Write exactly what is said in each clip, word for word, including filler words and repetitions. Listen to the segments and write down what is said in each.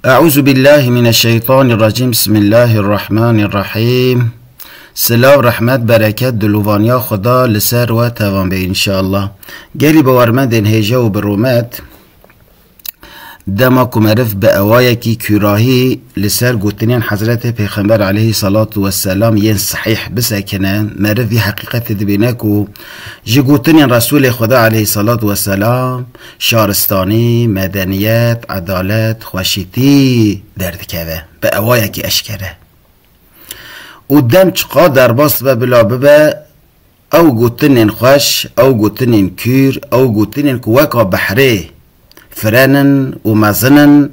Eûzubillahimineşşeytanirracîm. Bismillahirrahmanirrahîm. Silav, rehmet, bereket, dilovaniya Xweda li ser we tevan be, înşallah. Gelî bawermendên hêja û bi rûmet, dema ku meriv bi ewayekî kûrahî li ser gotinên Hezretê Pêxember aleyhissalatu vesselam yên sehîh bisekine, meriv vî heqîqetê dibîne ku ji gotinên Resûlê Xweda aleyhissalatu vesselam şaristanî, medeniyet, edalet, xweşîtî derdikeve bi ewayekî eşkere. Û dem çiqa derbas be bila bibe, ew gotinên xweş, ew gotinên kûr, ew gotinên ku weka behrê firenin û mezin in,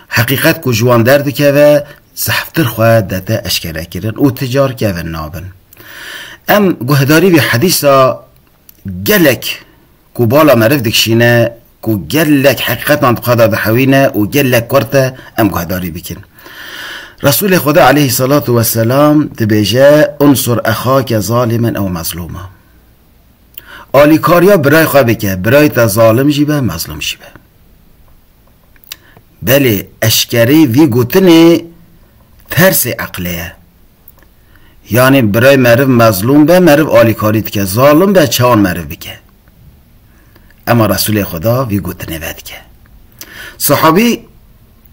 heqîqet ku ji wan derdikeve, zehftir xwe dete eşkerekirin û ti car kevin nabin. Em guhdarî vî hedîsa gelek ku bala meriv dikişîne, ku gelek heqîqetan di xwe de dihewîne û gelek kurt e, em guhdarî bikin. Resûlê Xweda aleyhissalatu vesselam dibêje, "Unsur exake zalimen ew mezlûma." Alîkariya birayê xwe bike, birayê te zalim jî be, mezlûm jî be. Belê, eşkerî vî gotinê tersê eqlê ye. Yanî birayê meriv mezlûm be, meriv alîkarî dike, zalim be, çawan meriv bike? Ema Resûlê Xweda vî gotinê vedike. Sahabî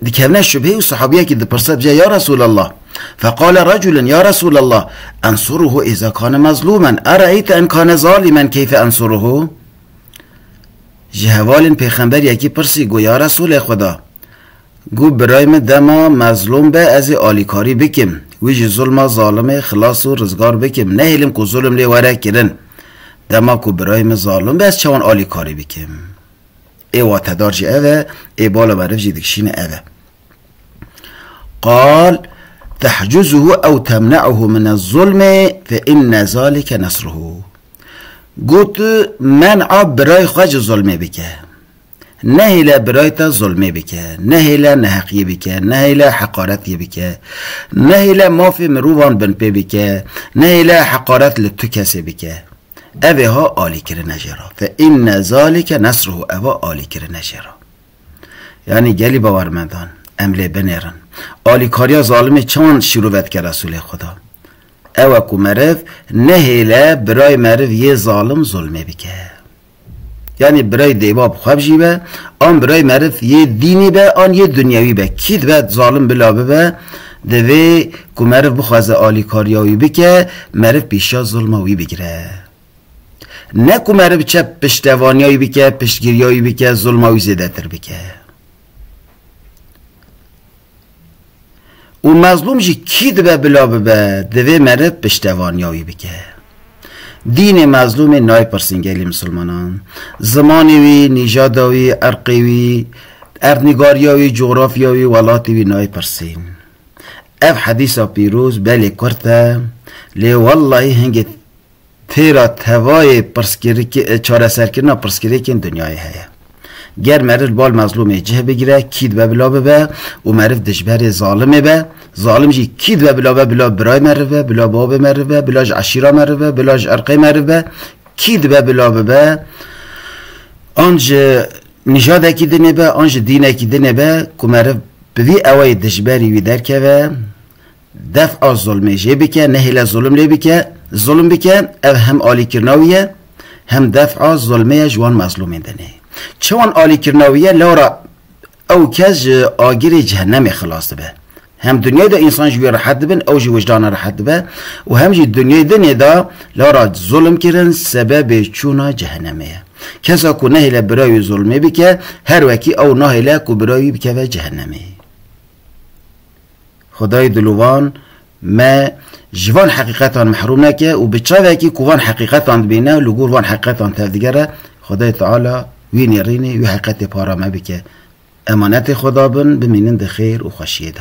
dikevne şubhê û sahabiyekî dipirse, dibêje, "Ya Resûlallah." Feqale reculun, "Ya Resûlallah, ensuruhu îza kane mezlûmen, ereeyte in kane zalimen keyfe ensuruhu?" Ji hevalên pêxember yekî pirsî, got, "Ya Resûlê Xweda, got, birayê min dema mezlûm be, ez ê alîkarî bikim, wî ji zulma zalimê xilas û rizgar bikim, nehêlim ku zulm lê were kirin. Dema ku birayê min zalim be, ez çawan alîkarî bikim?" Ê watedar jî ev e, ê bala meriv jî dikişîne ev e. Qal, "Tehcuzuhu ew temne'uhu min ez-zulmi fe inne zalike nesruhu." Got, "Men'a birayê xwe ji zulmê bike. Nehêle birayê te zulmê bike, nehêle neheqiyê bike, nehêle heqaretiyê bike, nehêle mafê mirovan binpê bike, nehêle heqaret li tu kesê bike. Ev ê ha alîkirine jê re. Fe inne zalike nesruhu, eva alîkirine jê re." Yanî gelî bawermendan, em lê binêrin. Alîkariya zalimê çawan şîrove dike Resûlê Xweda? Ew e ku meriv nehêle birayê meriv yê zalim zulmê bike. Yanî birayê dêva bi xwe jî be, an birayê meriv yê dînî be, an yê dinyewî be. Kî dibe zalim bila bibe, divê ku meriv bixwaze alîkariya wî bike, meriv pîşa zulma wî bigire. Ne ku meriv çe piştevaniya wî bike, piştgiriya wî bike, zulma wî zêdetir bike. Û mezlûm jî kî dibe bila bibe, divê meriv piştevaniya wî bike. Dînê mezlûmê nayê pirsîn gelî misilmanan. Zimanê wî, nîjada wî, erqê wî, erdnîgariya wî, cografya wî, welatê wî nayê pirsîn. Ev hedîsa pîroz belê kurt e, lê wellahî hingê têra tevayê pirsgirêkê, çareserkirina pirsgirêkên dinyayê heye. Ger meriv li bal mezlûmê cih bigire, kî dibe bila bibe û meriv dijberê zalimê be, zalim jî kî dibe bila be, bila birayê meriv be, bila babê meriv be, bila ji eşîra meriv be, bila ji erqê meriv be, kî dibe bila bibe, an ji nîjadekî dinê be, an ji dînekî dinê be, ku meriv bi vî ewayî dijberî wî derkeve, def'a zulmê jê bike, nehêle zulm lê bike, zulm bike, ev hem alîkirina wî ye, hem def'a zulmê ye ji wan mezlûmên dinê. Çawan alîkirina wî ye, lewra ew kes ji agirê cehennemê xilas dibe. Hem dinyayê de însan ji wî rehet dibin, ew jî wijdana rehet dibe û hem jî dinyayê dinê de lewra zulm kirin sebebê çûna cehennemê ye. Kesa ku nehêle birayê wî zulmê bike, her wekî ew nahêle ku birayê wî bikeve cehennemê. Xwedayê dilovan me ji van heqîqetan mehrum neke û bi çavekî ku van heqîqetan dibîne û li gor van heqîqetan tevdigere, Xwedayê Teala wî nêrînê wî heqîqetê para me bike. Emanetê Xweda bin, bimînin di xêr û xweşiyê de.